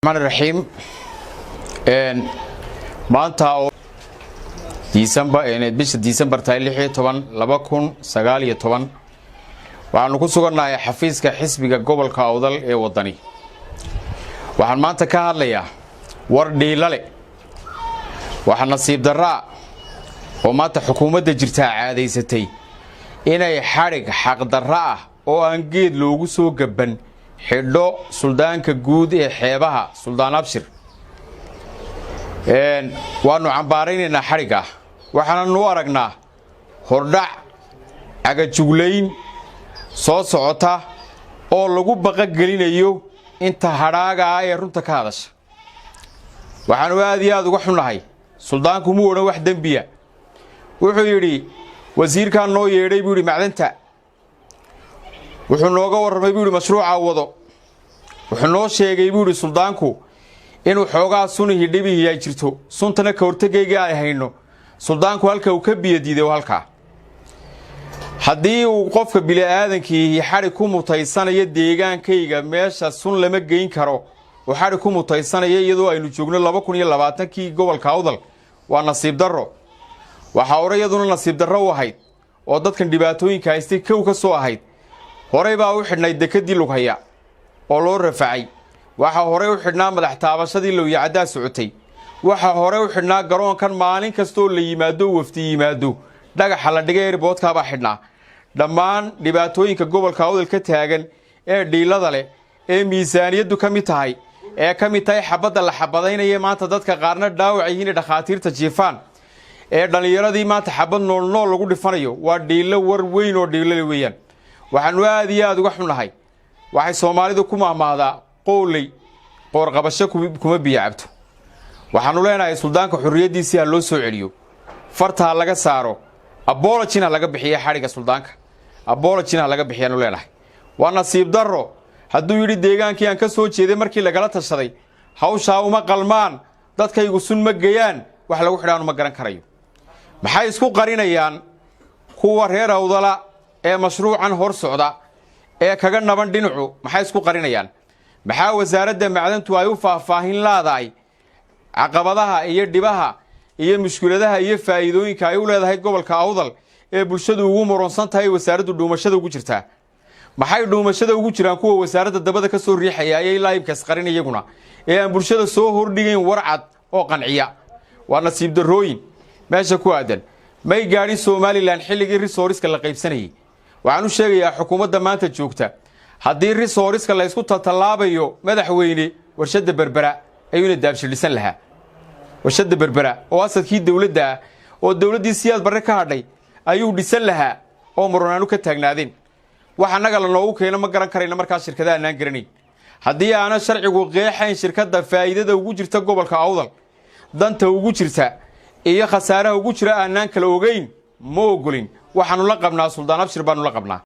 Raxmaan raxiim. Maanta oo Disembar, bisha Disembar tahay 16, 2019, waxaanu ku sugannahay xafiiska xisbiga gobolka Awdal ee Waddani. Waxaan maanta ka hadlayaa war dhiilale. Waxaa nasiib darraa oo maanta xukuumadda jirtaa caadaysatay inay xadhig xaqdarra ah oo aan geed loogu soo gabban xidho suldaanka guud ee xeebaha, Suldaan Abshir. Waannu cambaaraynaynaa xadhigga, waxaananu aragnaa hordhac cagajuglayn soo socota oo lagu baqagelinayo inta hadhaaga ah ee runta ka hadasha. Waxaanu aad iyo aad uga xunnahay, suldaanku muu odhan wax dembiya. Wuxuu yidhi: "Wasiirkaa noo yeedhay," buu yidhi, "macdanta. Wuxuu nooga warramay," buu yidhi, "mashruucaa wado. Wuxuu noo sheegay," buu yidhi suldaanku, "inuu xoogaa sunihii dhibihii ay jirto, suntana ka hortegayga ay hayno." Suldaanku halka uu ka biyadiiday oo halkaa haddii uu qofka bini'aadankii xadhig ku mutaysanayo, deegaankayga meesha sun lama geyn karo oo xadhig ku mutaysanaya, iyadoo aynu joogno 2020-kii gobolka Awdal, waa nasiib darro. Waxaa hore iyaduna nasiib darro u ahayd oo dadkan dhibaatooyinka haystay kow ka soo ahayd, horey baa u xidhnayd dekadii Lughaya oo loo rafacay. Waxaa horey u xidhnaa madax taabashadii Lowyacaddaa socotay. Waxaa horey u xidhnaa garoonkan maalin kastooo la yimaado, wafdi yimaado, dhagaxa la dhigay airportkaabaa xidhnaa. Dhammaan dhibaatooyinka gobolka Awdal ka taagan ee dhiilada leh, ee miisaaniyaddu ka mid tahay, ee ka mid tahay xabadda la xabadaynaya maanta dadka qaarna dhaawac yihiin, dhakhaatiirta jiifaan, ee dhallinyaradii maanta xabad noolnool lagu dhifanayo, waa dhiilo war weyn oo dhiilole weeyaan. Waxaanu aad iyo aada uga xunnahay, waxay Soomaalidu ku mahmaahdaa: "Qooley qoorqabasho kuma biyo cabto." Waxaanu leenahay suldaanka xorriyaddiisii ha loo soo celiyo, farta ha laga saaro, apology-na ha laga bixiya. Xadhigga suldaanka apology-na ha laga bixiyaanu leenahay. Waa nasiib darro hadduu yidhi deegaankii aan ka soo jeeday markii lagala tashaday hawshaa uma qalmaan, dadkaygu sun ma geeyaan, wax lagu xidhaanu ma garan karayo. Maxay isku qarinayaan kuwa reer Awdala ee mashruucan hor socda ee kaga naban dhinacu? Maxay isku qarinayaan? Maxaa wasaaradda macdantu ay u faahfaahin laadahay caqabadaha iyo dhibaha iyo mushkuladaha iyo faa'iidooyinka ay u leedahay gobolka Awdal ee bulshadu ugu muransan tahay? Wasaaraddu dhuumashada ugu jirtaa. Maxay dhuumashada ugu jiraan kuwa wasaaradda dabada ka soo riixaya ayay laayibkaas qarin iyaguna ee aan bulshada soo hordhigayn warcad oo qanciya? Waa nasiib darrooyin meesha ku aadan. May gaadhin Somaliland xilligii resourceska la qaybsanayay. Waxaan u sheegayaa xukuumadda maanta joogta, haddii resourceska la ysku tatallaabayo, madaxweyne, warshadda Berbera ayuuna Dahabshiil dhisan lahaa. Warshadda Berbera oo asadkii dowladda ah oo dowladdii Siyaad Barre ka hadhay ayuu dhisan lahaa oo muranaanu ka taagnaadeen. Wax annaga la noogu keeno ma garan karayno. Markaa shirkadaha anaan garanayn, haddii aana sharcigu qeexayn shirkadda faa'iidada ugu jirta gobolka Awdal, danta ugu jirta iyo khasaaraha ugu jira aanaan kala ogeyn, ma ogolin. Waxaanu la qabnaa Suldaan Abshir baanu la qabnaa.